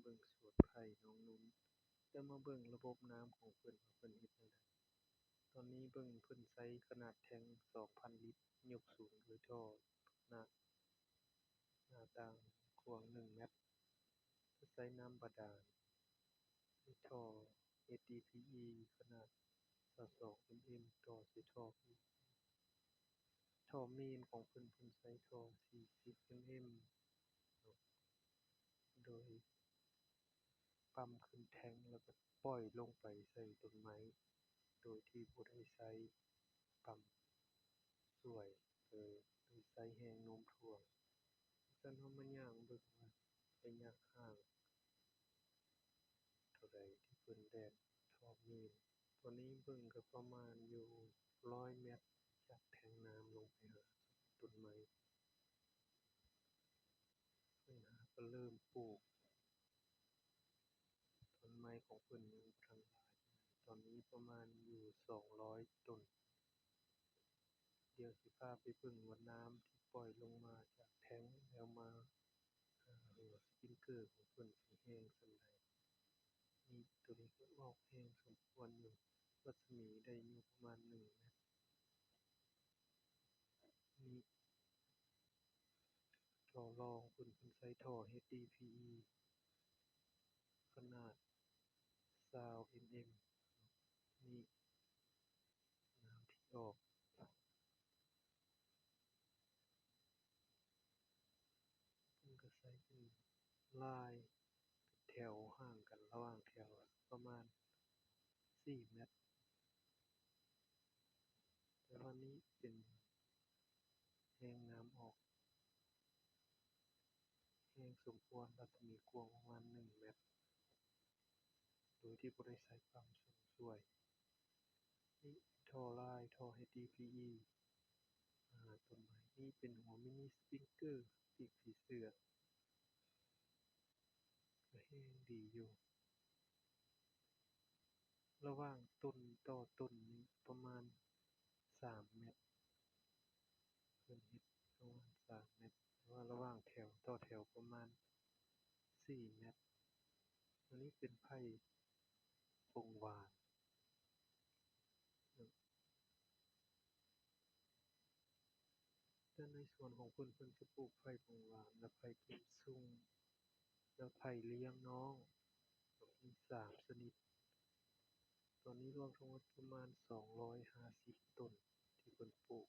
ເບິ່ງສວນໄຜ່ນ້ອງນຸ່ນ ຈະມາເບິ່ງລະບົບນ້ຳຂອງເພິ່ນວ່າເພິ່ນເຮັດແນວໃດ. ຕອນນີ້ເບິ່ງເພິ່ນໃຊ້ຂະໜາດແທັງສອງພັນລິດ ຍົກສູງໂດຍທໍ່ໜ້າ ໜ້າຕ່າງກວ້າງໜຶ່ງແມັດ, ເພິ່ນໃຊ້ນ້ຳບາດານ ໂດຍທໍ່ HDPE ຂະໜາດຊາວສອງເອັມເອັມ ຕໍ່ໃສ່ທໍ່ ທໍ່ເມນຂອງເພິ່ນ ເພິ່ນໃຊ້ທໍ່ສີ່ສິບເອັມເອັມ ໂດຍປ້ຳຂຶ້ນແທັງ ແລ້ວກໍປ່ອຍລົງໄປໃສ່ຕົ້ນໄມ້ ໂດຍທີ່ບໍ່ໄດ້ໃຊ້ປ້ຳຊ່ວຍ ໂດຍໃຊ້ແຮງໂນ້ມຖ່ວງ. ຈັ່ງຊັ້ນ ເຮົາມາຍ່າງເບິ່ງວ່າໄລຍະຫ່າງ ເທົ່າໃດທີ່ເພິ່ນແລ່ນທໍ່ມີນ. ຕອນນີ້ເບິ່ງກໍປະມານຢູ່ຮ້ອຍແມັດ ຈາກແທງນ້ຳລົງໄປຫາຕົ້ນໄມ້. ເພິ່ນຫາກໍເລີ່ມປູກຕົ້ນໄມ້ຂອງເພິ່ນຍັງບໍ່ທັນຫຼາຍປານໃດ. ຕອນນີ້ປະມານຢູ່ສອງຮ້ອຍຕົ້ນ. ດຽວຊິພາໄປເບິ່ງວ່ານ້ຳທີ່ປ່ອຍລົງມາຈາກແທັງ ແລ້ວມາຫາຫົວສະປຣິງເກີຂອງເພິ່ນຊິແຮງສ່ຳໃດ. ນີ້ ໂຕນີ້ກໍອອກແຮງສົມຄວນຢູ່ ລັດສະໝີໄດ້ຢູ່ປະມານໜຶ່ງແມັດ. ນີ້ ທໍ່ລອງເພິ່ນ ເພິ່ນໃຊ້ທໍ່ HDPE ຂະໜາດຊາວເອັມເອັມ. ນີ້ ນ້ຳທີ່ອອກ ເພິ່ນກໍໃຊ້ເປັນລາຍເປັນແຖວ ຫ່າງກັນລະຫວ່າງແຖວປະມານສີ່ແມັດ. ແຕ່ວ່ານີ້ເປັນແຮງນ້ຳອອກ ແຮງສົມຄວນ ລັດສະໝີກວ້າງປະມານໜຶ່ງແມັດ ໂດຍທີ່ບໍ່ໄດ້ໃຊ້ປ້ຳສູງຊ່ວຍ. ນີ້ທໍ່ລາຍ ທໍ່ HDPE ອາ ຕົ້ນໄມ້. ນີ້ເປັນຫົວມິນິສະປຣິງເກີ ປີກຜີເສືອ ກໍແຮງດີຢູ່. ລະຫວ່າງຕົ້ນຕໍ່ຕົ້ນນີ້ປະມານສາມແມັດ ເພິ່ນເຮັດປະມານສາມແມັດ ແຕ່ວ່າລະຫວ່າງແຖວຕໍ່ແຖວປະມານສີ່ແມັດ. ອັນນີ້ເປັນໄຜ່ປົງຫວານ. ແຕ່ໃນສວນຂອງເພິ່ນ ເພິ່ນຈະປູກໄຜ່ຜົງຫວານ ແລະ ໄຜ່ກິມຊຸງ ແລະ ໄຜ່ລ້ຽງນ້ອງ ມີສາມຊະນິດ. ຕອນນີ້ລວມທັງໝົດປະມານສອງຮ້ອຍຫ້າສິບຕົ້ນທີ່ເພິ່ນປູກ.